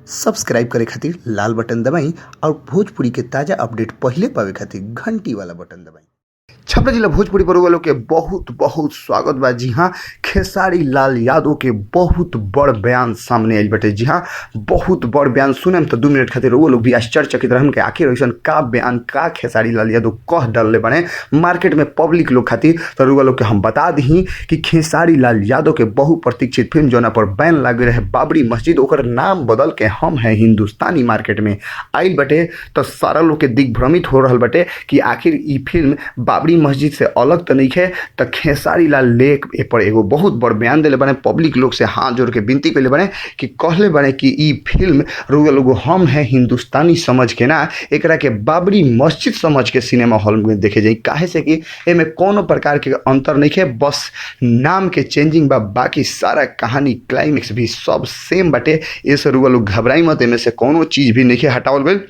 Subscribe करे खातिर लाल button दबाई और भोजपुरी के ताज़ा अपडेट पहिले पावे खातिर घंटी वाला बटन दबाई। छपरा जिला भोजपुरी पर वालों के बहुत बहुत स्वागत बा। जी हाँ, खेसारी लाल यादव के बहुत बड़ बयान सामने आइल बाटे। जी हाँ, बहुत बड़ बयान सुनम तो 2 मिनट खातिर वो लोग भी आश्चर्यचकित रहन के आखिर ऐसन का बयान का खेसारी लाल यादव कह डलले बने मार्केट में पब्लिक लोग खातिर। तो रुआ लोग के हम बता दी कि खेसारी लाल यादव के बहुप्रतीक्षित फिल्म जोना पर बैन लागे रहे बाबरी मस्जिद, ओकर नाम बदल के हम हैं हिंदुस्तानी मार्केट में आइल बटे। तो सारा लोग के दिग्भ्रमित हो रहल बटे कि आखिर ई फिल्म बाबरी मस्जिद से अलग तो नहीं है। तो खेसारी लाल लेक ए पर एगो बहुत बड़ बयान दिले बने, पब्लिक लोग से हाथ जोड़ के विनती कैले बने कि कहले बने कि ई फिल्म रुआ लोग हम हैं हिंदुस्तानी समझ के ना, एकरा के बाबरी मस्जिद समझ के सिनेमा हॉल में देखे जाई। काहे से कि एमे कोनो प्रकार के अंतर नहीं है, बस नाम के चेंजिंग बा, बाकी सारा कहानी क्लाइमेक्स भी सब सेम बाटे। ए से रुआ लोग घबराई मत, एमे से कोनो चीज़ भी नहीं हटावल गइल।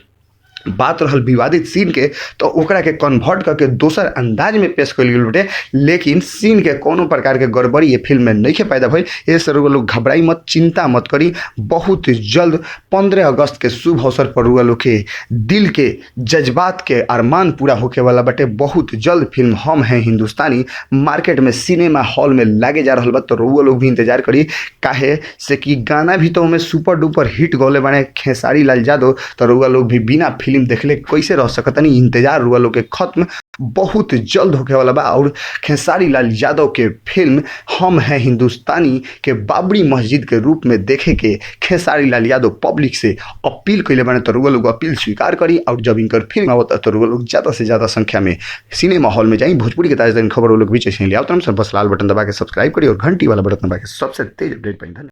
बात रहल विवादित सीन के, तो ओकरा के कन्वर्ट करके दोसर अंदाज में पेश कइल गेल बाटे, लेकिन सीन के कोनो प्रकार के गड़बड़ी ये फिल्म में नहीं पैदा भइल। ए से रुआ लोग घबराई मत, चिंता मत करी। बहुत जल्द 15 अगस्त के शुभ अवसर पर रुआ लोग के दिल के जज्बात के अरमान पूरा होके वाला बाटे। बहुत जल्द फिल्म हम हैं हिंदुस्तानी मार्केट में सिनेमा हॉल में लागे जा रहल बा। तो रुआ लोग भी इंतजार करी, काहे से कि गाना भी तो हमें सुपर डुपर हिट गौले बने खेसारी लाल यादव। तो रुआ लोग भी बिना फिल्म देखले कैसे रह सकतनी। इंतजार रुआ लोग के खत्म बहुत जल्द होके वाला बा और खेसारी लाल यादव के फिल्म हम हैं हिंदुस्तानी के बाबरी मस्जिद के रूप में देखे के खेसारी लाल यादव पब्लिक से अपील कैले बने। तो रुआ लोग अपील स्वीकार करी और जब इनकर फिल्म आवत तो रुआ लोग ज़्यादा से ज़्यादा संख्या में सिनेमा हॉल में जाई। भोजपुरी के ताज़ा खबर वो लोग बीच ले आओ। बस लाल बटन दबा के सब्सक्राइब करी और घंटी वाला बटन दबा के सबसे तेज अपडेट पाई। धन्यवाद।